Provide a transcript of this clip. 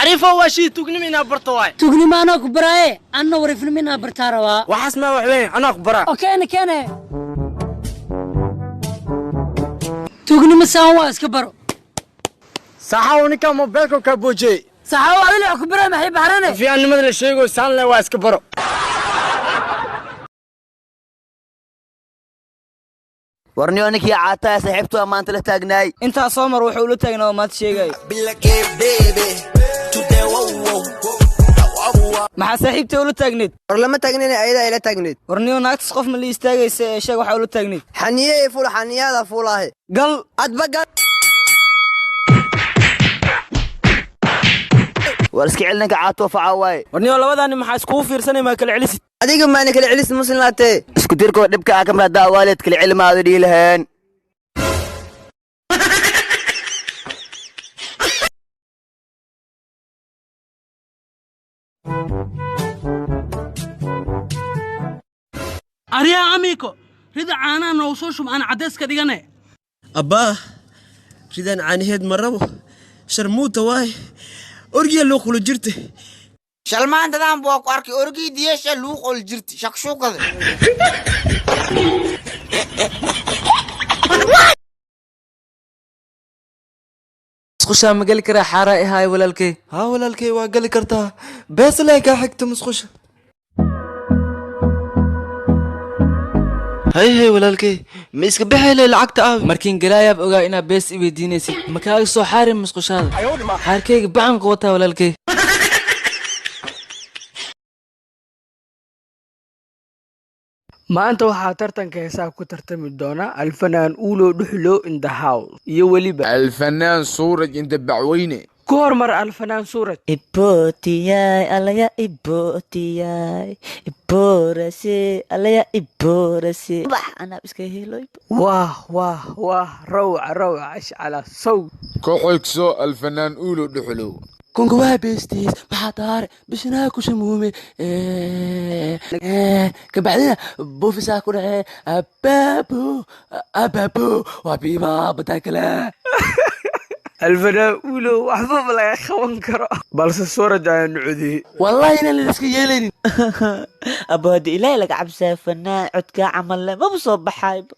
Xariifo, waa shii tugnimo inaa barto waay. Tugnimo anaa ku baraaye, anna wariifnimo inaa bartaa rabaa. Waxaas maa wax weyn, anaa ku baraa. Oo keene, keene. Tugnimo saan waa, iska baro. Saaxaw, ninkaa mobeelka kaa boojiyey. Saxaawo, adila wax ku baraa, maxay baxrane? Fiicannimada la sheego saan le waa, iska baro. Warniyo, ninkii caataa saaxiibtu maanta la taagnaay. Intaa soo mar wuxuu ula taagnaa oo maanta sheegay. Maxaa saaxiibtay ula taagneyd? War lama taagnin, ayadaa ila taagneyd. Warniyo, naagtas qof ma la istaagaysa ee sheeg waxaa ula taagneyd. Xaniye fuul, xaniyaada fuulaahe. Gal. Adba gal. War iska celi ninka caatoo faca waaye. Warniyo, labadaani maxaa iskugu fiirsanay? Maa kala celisid? Adiga maana kala celis, muslim laatee. Isku dirkoo dhibka ah kamid haddaa waalid kala celi maada dhihi laheen. Aryaa amiiko, rida caanaha noogu soo shub, aan caddeys ka dhigane. Abbaa, ridaan caanaheed ma rabo, sharmuuta waay, orgiya loo kula jirta. Shalmaantadan buu ku arkay orgii diyesha luu qol jirti shakshuukada. Musqushaa ma geli karaa? Xaaraa ihaay, walaalkey. Haa walaalkay, waa gali kartaa, beeslee kaa xigta musqusha. Hay hay walaalkay, ma iska bixayle lacagta aabi? Markiin galaayaab ogaa inaa bees i weydiinaysid. Ma kaaga soo xaarin musqushaada? Xaarkayga bacan ku wataa, walaalkey. Maanta waxaa tartanka heesaha ku tartami doona Alfanaan Uulo Dhuxlo in the house iyo weliba Alfanaan Suuraj inta Bacweyne. Ku hormar, Alfanaan Suuraj. Ibotiyay alaya, ibotiyay iborase alaya iborase bax anaa iska heloy. Wah wah wah, rawca rawca, ashcala sow. Ku xigso, Alfanaan Uulo Dhuxlow. Kunka waa beestiis, maxaa taare bishinaa ku shamuume, kabacdina buufisaa ku dhacee, abaabo abaabo waa biima badaa kale. Alfanaan Uulo waxba ma laga qaban karo, balse Suuraj ayaanu codiyey. Wallahi inaan la iska yeelaynin. Abo, hadda Ilaahay laga cabsaa, fanaan codkaa camal le maba soo baxayba.